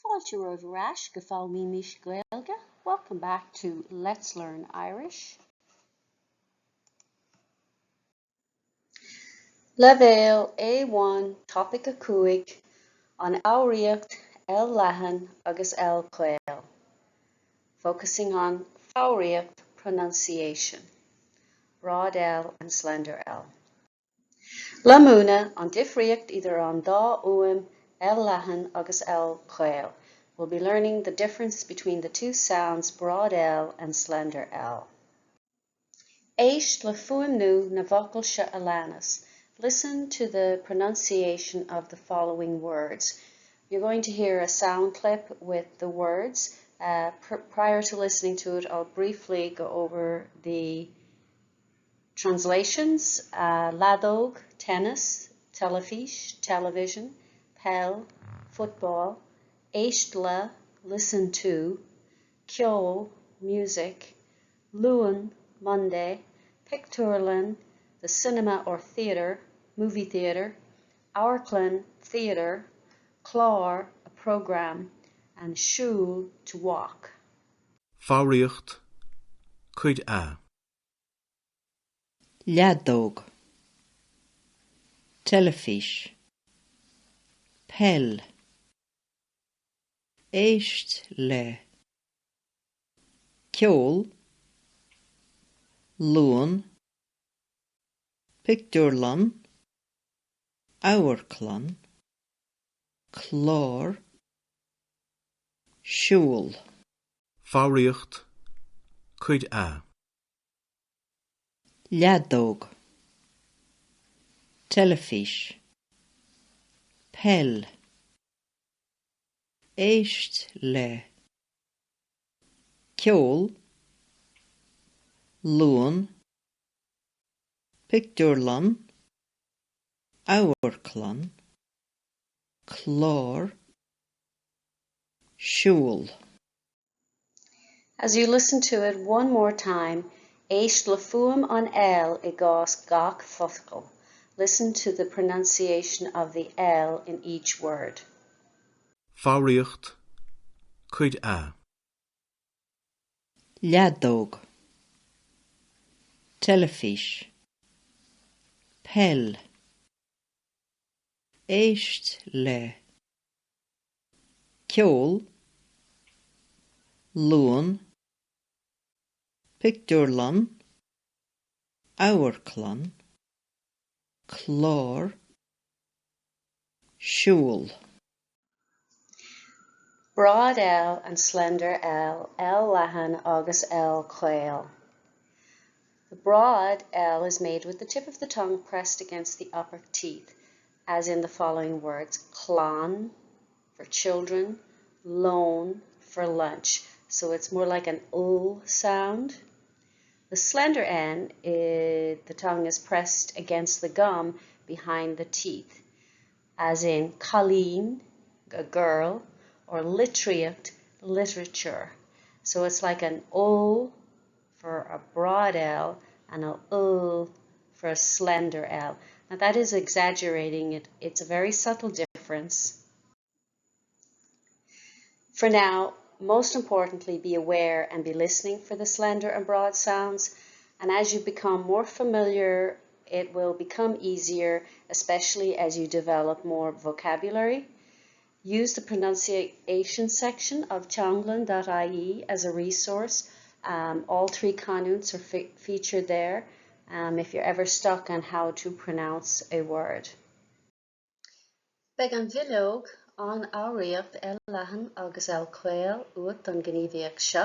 Fáilte romhaibh ar ais go Foghlaimímis Gaeilge, welcome back to Let's Learn Irish. Leibhéal A1 Topaic 5, An Fhoghraíocht L leathan agus L caol, focusing on foghraíocht pronunciation, broad L and slender L. Le múineadh an difríocht idir an dá fhuaim L leathan agus L caol, we'll be learning the difference between the two sounds broad L and slender L. Éist le fuaimniú na bhfocal seo a leanas, listen to the pronunciation of the following words. You're going to hear a sound clip with the words. Uh, pr prior to listening to it, I'll briefly go over the Translations, Leadóg, tennis, teilifís, television, peil, football, éist le, listen to, ceol, music, Luan, Monday, pictiúrlann, the cinema or theatre, movie theatre, amharclann, theatre, clár, a programme, and siúl, to walk. Foghraíocht, Cuid A. Leadóg. Teilifís. Peil. Éist le. Ceol. Luan. Pictiúrlann. Amharclann. Clár. Siúl. Foghraíocht, Cuid A. Leadóg. Teilifís. Peil. Éist le. Ceol. Luan. Pictiúrlann. Amharclann. Clár. Siúl. As you listen to it one more time, éist le fuaim an L i gcás gach focal. Listen to the pronunciation of the L in each word. Foghraíocht, Cuid A. Leadóg. Teilifís. Peil. Éist le. Ceol. Luan. Pictiúrlann. Amharclann. Clár. Siúl. Broad L and slender L, L leathan agus L caol. The broad L is made with the tip of the tongue pressed against the upper teeth, as in the following words, clann for children, lón for lunch. So it's more like an ul sound. The slender N, it, the tongue is pressed against the gum behind the teeth, as in cailín, a girl, or litríocht, literature. So it's like an O for a broad L and a L for a slender L. Now that is exaggerating it. It's a very subtle difference. For now, most importantly, be aware and be listening for the slender and broad sounds. And as you become more familiar, it will become easier, especially as you develop more vocabulary. Use the pronunciation section of teanglann.ie as a resource. Um, all three canúints are fe featured there um, if you're ever stuck on how to pronounce a word. Beidh an bhileog An Fhoghraíocht L leathan agus L caol uait don ghníomhaíocht seo.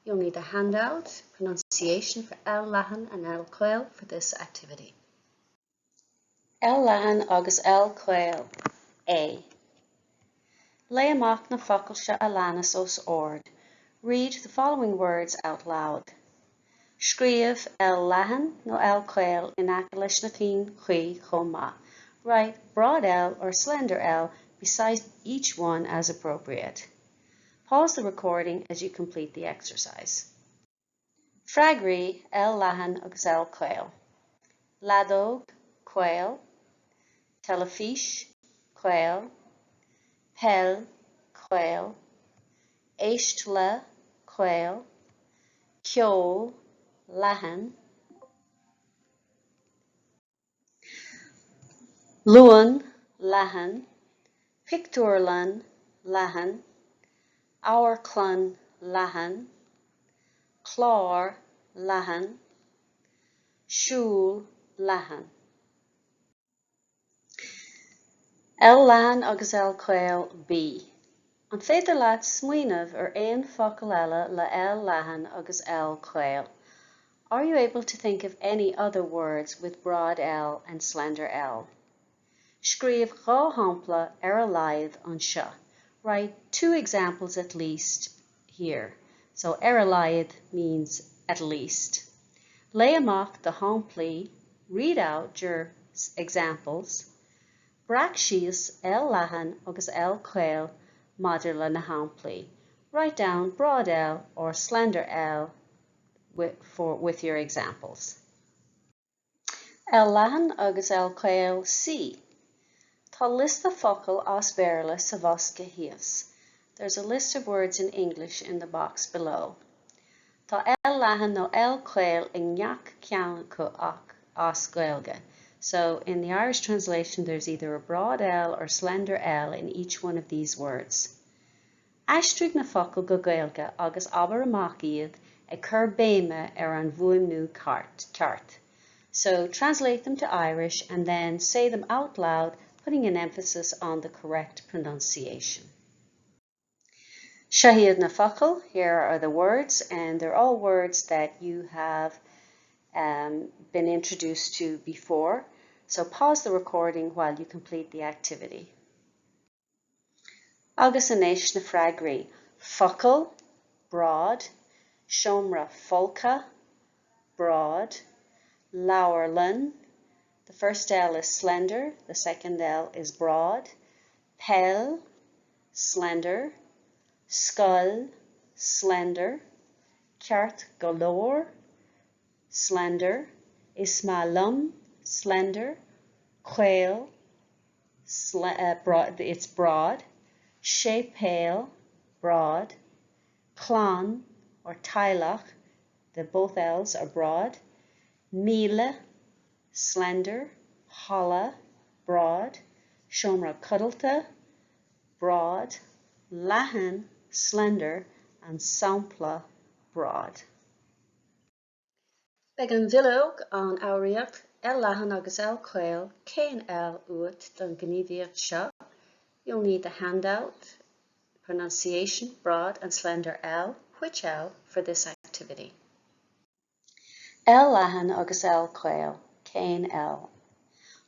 You'll need the handout, pronunciation for L leathan and L caol for this activity. L leathan agus L caol, A. Léigh amach na focail seo a leanas os ard. Read the following words out loud. Scríobh L leathan nó L caol in aice leis na cinn chuí chomh maith. Write broad L or slender L beside each one as appropriate. Pause the recording as you complete the exercise. Freagraí, L leathan agus L caol. Leadóg, caol. Teilifís, caol. Peil, caol. caol, éist le, caol, ceol, leathan, Luan, leathan, pictiúrlann, leathan, amharclann, leathan, clár, leathan, siúl, leathan. L leathan agus L caol, B. An féidir leat smaoineamh ar aon focal eile le L leathan agus L caol? Are you able to think of any other words with broad L and slender L? Scríobh 2 shampla ar a laghad anseo. Write 2 examples at least here. So ar a laghad means at least. Léigh amach do shamplaí, read out your examples. Breac síos L leathan agus L caol maidir le na shamplaí. Write down broad L or slender L with, for, with your examples. L leathan agus L caol C. Tá liosta focal as Béarla sa bhosca thíos. There's a list of words in English in the box below. Tá L leathan nó L caol i ngach ceann acu ach as Gaeilge. So in the Irish translation there's either a broad L or slender L in each one of these words. Aistrigh na focail go Gaeilge agus abair amach iad ag cur béime ar an bhfuaimniú ceart. So translate them to Irish and then say them out loud, putting an emphasis on the correct pronunciation. Seo iad na focail, here are the words, and they're all words that you have been introduced to before. So pause the recording while you complete the activity. Agus anois na freagraí. Focal, broad, seomra folctha, broad, leabharlann, the first L is slender, the second L is broad, peil, slender, scoil, slender, ceart go leor, slender, is maith liom, slender, caol, broad, it's broad, séipéal, broad, clann or teaghlach, the both L's are broad, míle, slender, halla, broad, seomra codlata, broad, leathan, slender, and sampla, broad. Beidh an bhileog an fhoghraíocht L leathan agus L caol cén L uait don ghníomhaíocht seo. You'll need the handout, pronunciation, broad and slender L, which L for this activity. L leathan agus L caol, cén L.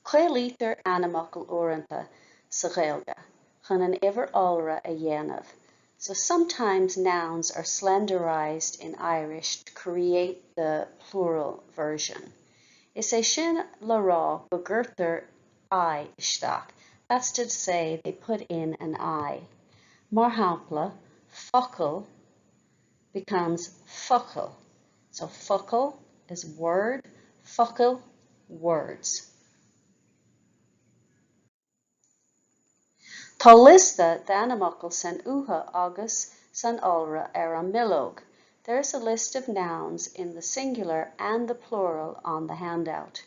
Caolaítear ainmfhocal uaireanta sa Ghaeilge chun an uimhir iolra a dhéanamh. So sometimes nouns are slenderized in Irish to create the plural version. Is é sin le rá go gcuirtear I isteach. That's to say they put in an I. Mar shampla, focal becomes focail. So focal is word, focail, words. Tá liosta d'ainmfhocail san uatha agus san iolra ar an mbileog. There's a list of nouns in the singular and the plural on the handout.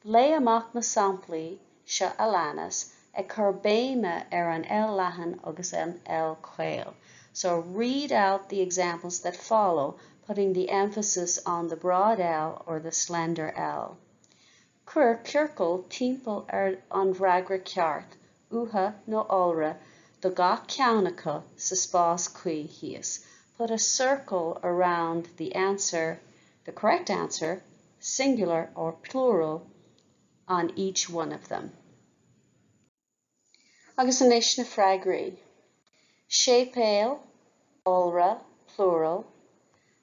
Léigh amach na samplaí seo a leanas ag cur béime ar an L leathan agus an L caol. So read out the examples that follow, putting the emphasis on the broad L or the slender L. Cuir ciorcal timpeall ar an bhfreagra ceart, uatha nó iolra, do gach ceann acu sa spás cuí thíos. Put a circle around the answer, the correct answer, singular or plural, on each one of them. Agus anois na freagraí. Séipéal, iolra, plural,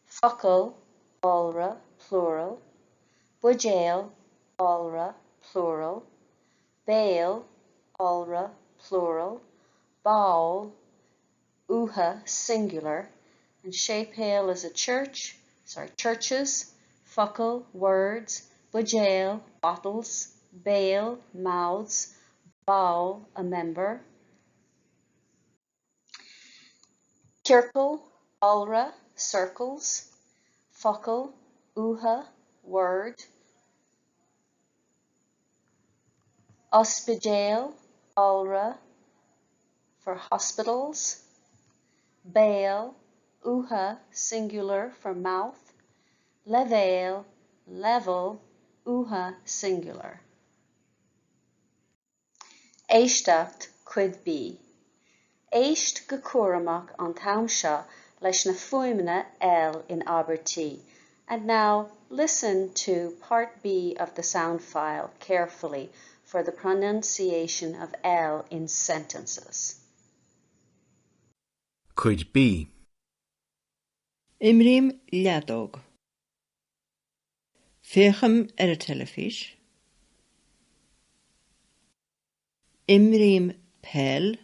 focal, iolra, plural, buidéal, iolra, plural, béal, iolra, plural, ball, uatha, singular, and séipéal is a church, sorry, churches, focal, words, buidéal, bottles, béal, mouths, ball, a member. Ciorcal, iolra, circles, focal, uatha, word, ospidéal, iolra for hospitals, béal, uatha, singular for mouth, leibhéal, level, uatha, singular. Éisteacht, Cuid B. Éist go cúramach an t-am seo leis na fuaimeanna L in abairtí. And now listen to part B of the sound file carefully for the pronunciation of L in sentences. Cuid B. Imrím leadóg. Féachaim ar an teilifís. Imrím peil.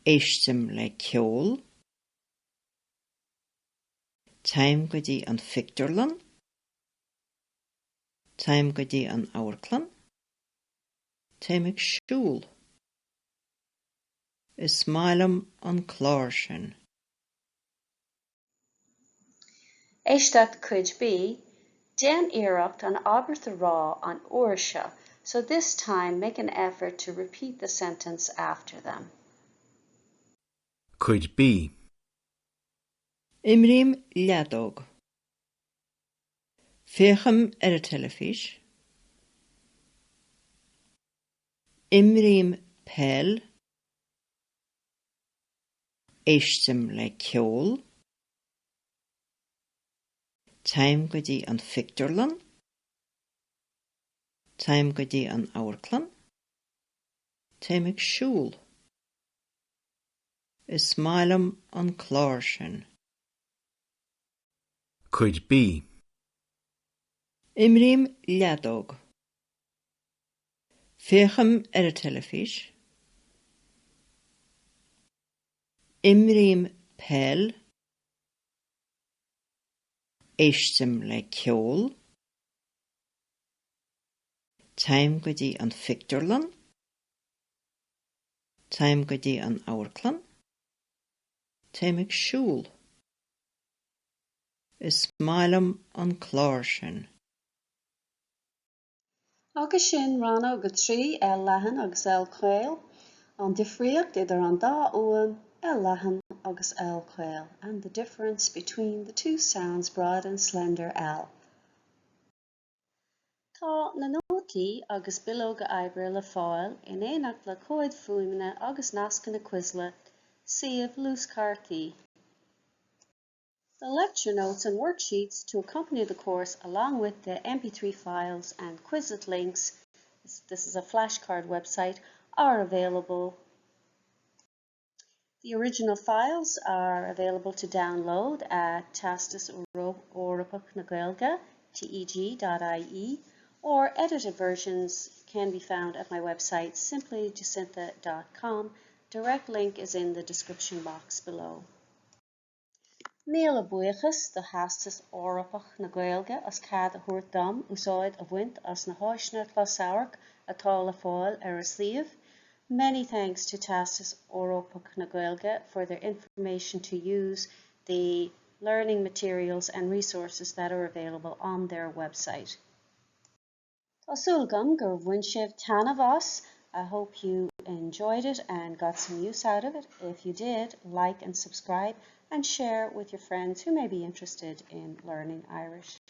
Éistim le ceol. Téim go dtí an phictiúrlann. Téim go dtí an amharclann. Téim ag siúl. Is maith liom an clár sin. Éisteacht Cuid B, Déan iarracht an abairt a rá an uair seo, so this time make an effort to repeat the sentence after them. Cuid B. Imrím leadóg. Féachaim ar an teilifís. Imrím peil. Éistim le ceol. Téim go dtí an phictiúrlann. Téim go dtí an amharclann. Téim ag siúl. Is maith liom an clár sin. Cuid B. Imrím leadóg. Féachaim ar an teilifís. Imrím peil. Éistim le ceol. Téim go dtí an phictiúrlann. Téim go dtí an amharclann. Téim ag siúl. Is maith liom an clár sin. Agus sin rannóg 3, L leathan agus L caol, an difríocht idir an dá fhuaim, L leathan agus L caol, and the difference between the two sounds broad and slender L. Tá na nótaí agus bileoga oibre le fáil in éineacht le comhaid fuaime agus nascanna Quizlet, suíomh luaschártaí. The lecture notes and worksheets to accompany the course along with the MP3 files and Quizlet links, this is a flashcard website, are available. The original files are available to download at Teastas Eorpach na Gaeilge, teg.ie, or edited versions can be found at my website simplyjacintha.com. Direct link is in the description box below. Míle buíochas do Theastas Eorpach na Gaeilge as cead a thabhairt dom úsáid a bhaint as na háiseanna closamhairc atá le fáil ar a suíomh. Many thanks to Teastas Eorpach na Gaeilge for their information to use the learning materials and resources that are available on their website. Tá súil agam gur bhain sibh taitneamh as. I hope you enjoyed it and got some use out of it. If you did, like and subscribe and share with your friends who may be interested in learning Irish.